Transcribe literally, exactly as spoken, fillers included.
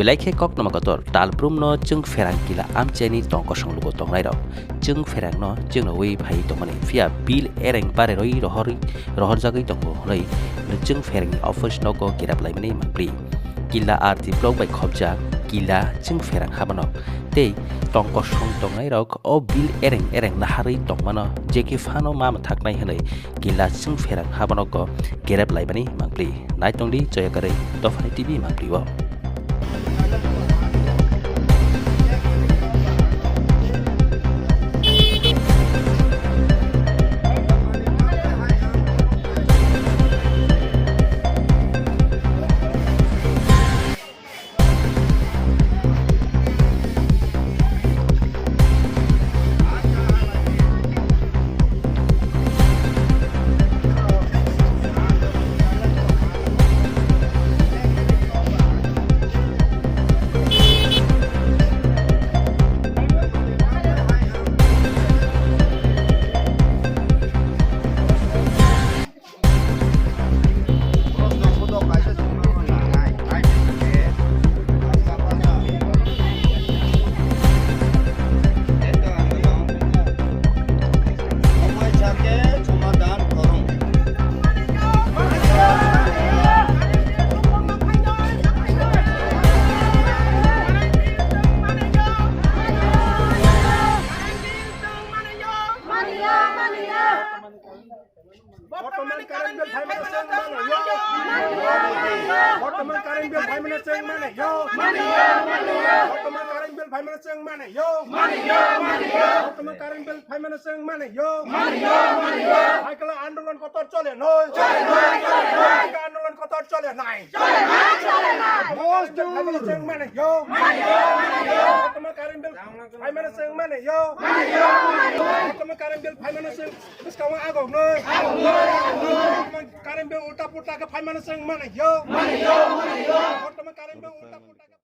Lekhe koktwma kotor, talbrumno chwng pherang kila amchaini tong kosong lugo tongnairok. Chwng pherangno chwngnowi phaiwi tongmani, phiya bill ereng bareroi rohorwi, rohorjagwi tongo hwnwi chwng pherangni office nogo gerap laimani mangpli. Kila R D block bai khopjak kila chwng pherang habanok tei tong kosong tongnairok o bill ereng ereng naharwi tongmano, jekhe phano ma mwthaknai hwnwi kila chwng pherang habanok gerep laimani mangpli. Naitongdi Joyakarwi Dophani T V mangpli o. Bortoman current bill phaimano chwng mano yo. Bortoman current bill phaimano chwng mano yo. Bortoman current bill phaimano chwng mano yo. Bortoman current bill phaimano chwng mano yo. Haikala andolon kotor chole noi. Haikala andolon kotor chole nai. Bortoman current bill phaimano chwng mano yo. Bortoman current bill phaimano chwng mano yo. Bortoman current bill phaimano chwng Bwskango agok noi. Bortoman current bill ulta pulta khe phaimano chwng mano yo. Bortoman current bill ulta pulta.